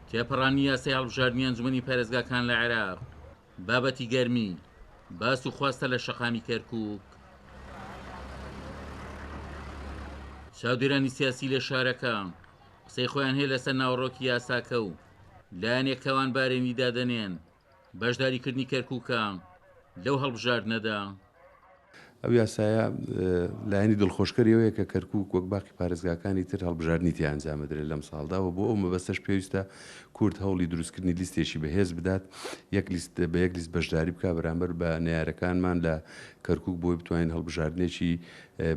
تێپەڕاندنی یاسای هەڵبژاردنی ئەنجومەنی پارێزگاکان لە عێراق بابەتی گەرمی باس و خواستە لە شەقامی کەرکوک. چاودێرانی سیاسی لە شارەکە قسەی خۆیان هەیە لەسەر ناوەڕۆکی یاساکە و لایەنێک کەوان بارێنی دادەنێن بەشداریکردنی کەرکوکە لەو هەڵبژاردنەدا. ئەو یاسایە لایەنی دڵخۆشکەری ئەوەیە کە کەرکووک وەک باقی پارێزگاکانی تر هەڵبژاردنی تیا ئەنجام بدرێت لەم ساڵدا و بۆ ئەو مەبەستەش پێویستە کورد هەوڵی دروستکردنی لیستێکی بەهێز بدات یەک لیست بە یەک لیست بەشداری بکات بەرامبەر بە نەیارەکانمان لە کەرکووک بۆی بتوانین هەڵبژاردنێکی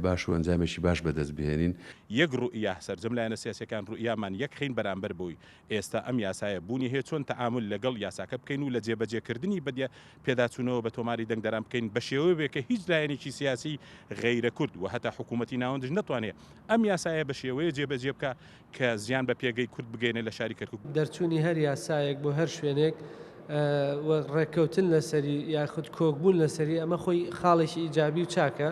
باش و ئەنجامێکی باش بەدەست بهێنین. یەک ڕوئیا، سەرجەم لایەنە سیاسیەکان ڕوئیامان یەک خەین بەرامبەر بەوەی ئێستا ئەم یاسایە بوونی هەیە چۆن تەعامول لەگەڵ یاساکە بکەین و لە جێبەجێکردنی بە پێداچوونەوە بە تۆماری دەنگدەران بکەین بە شێوەیەک کە هیچ لایەنێکی سیاسی غەیرە کورد و هەتا حکوومەتی ناوەندش نەتوانێ ئەم یاسایە بە شێوەیە جێبەجێ بکا کە زیان بە پێگەی کورد بگەیەنێ لە شاری کەرکووک. دەرچوونی هەر یاسایەک بۆ هەر شوێنێک و ڕێککەوتن لەسەری یاخود کۆکبوون لەسەری ئەمە خۆی خاڵێکی ئیجابی و چاکە.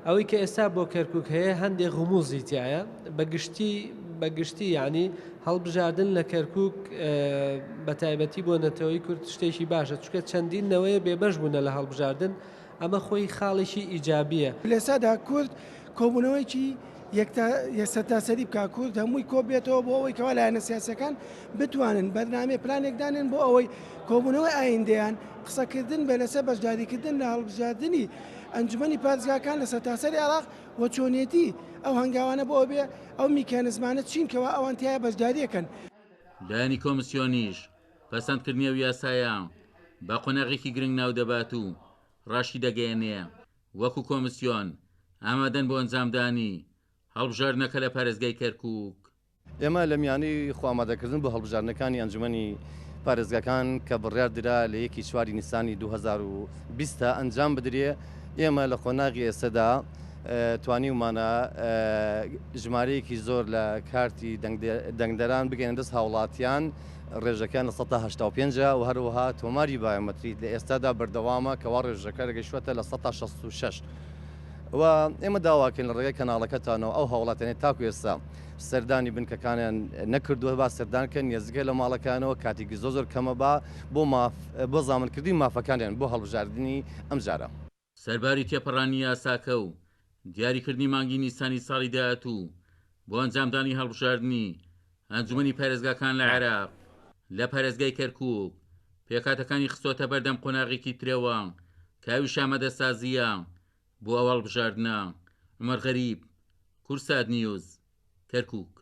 ئەوەی کە ئێستا بۆ کەرکوک هەیە هەندێ غموزی تیایە بە گشتی بە گشتی یعنی هەڵبژاردن لە کەرکوک بە تایبەتی بۆ نەتەوەی کورد شتێکی باشە چونکە چەندین نەوەیە بێبەش بوونە لە هەڵبژاردن ئەمە خۆی خاڵێکی ئیجابیە. لەئێستادا کورد کۆبوونەوەیەکی یەکسەرتاسەری بکات، کورد هەمووی کۆبێتەوە بۆ ئەوەی کەوا لایەنە سیاسیەکان بتوانن بەرنامەی پلانێک دانێن بۆ ئەوەی کۆبوونەوەی ئایندەیان قسەکردن بێ لەسەر بەشداریکردن لە هەڵبژاردنی ئەنجومەنی پارێزگاکان لە سەرتاسەری عێراق و چۆنیەتی ئەو هەنگاوانە بۆ ئەوە بێ ئەو میکانزمانە چین کەوا ئەوان تیایا بەشداریەکەن. لایەنی کۆمسیۆنیش پەسەندکردنی ئەو یاسایە بە قۆناغێکی گرنگ ناودەبات و ڕاشیدەگەیەنێ، وەکو کۆمسیۆن ئامادەن بۆ ئەنجامدانی هەڵبژاردنەکە لە پارێزگای کەرکوک. ئێمە لە میانەی خۆئامادەکردن بۆ هەڵبژاردنەکانی ئەنجومەنی پارێزگاکان کە بڕیار درا لە یەکی چواری نیسانی 2020 تا ئەنجام بدرێ، ئێمە لە قۆناغی ئێستەدا توانیومانە ژمارەیەکی زۆر لە کارتی دەنگدەران بگەینە دەست هاوڵاتیان، ڕێژەکەیان لە سەتا 85 ە و هەروەها تۆماری بایۆمەتری لە ئێستادا بەردەوامە کەوا ڕێژەکە گەیشتووەتە لە سەتا 66 و ئێمە داواکەین لە ڕێگای کەناڵەکەتانەوە ئەو هاوڵاتیانەی تاکو ئێستا سەردانی بنکەکانیان نەکردووە با سەردان کەن نێزیکە لە ماڵەکانەوە کاتێکی زۆر زۆر کەمە با بۆ ماف بۆ زامنکردنی مافەکانیان بۆ هەڵبژاردنی ئەمجارە. سەرباری تێپەڕاندنی یاساکە و دیاریکردنی مانگی نیسانی ساڵی داهاتوو بۆ ئەنجامدانی هەڵبژاردنی ئەنجومەنی پارێزگاکان لە عێراق، لە پارێزگای کەرکوک پێکهاتەکانی خستۆتە بەردەم قۆناغێکی ترەوە کە ئەویش ئامادەسازییە بۆ ئەو هەڵبژاردنە. عومەر غەریب، کوردسات نیوز، کەرکوک.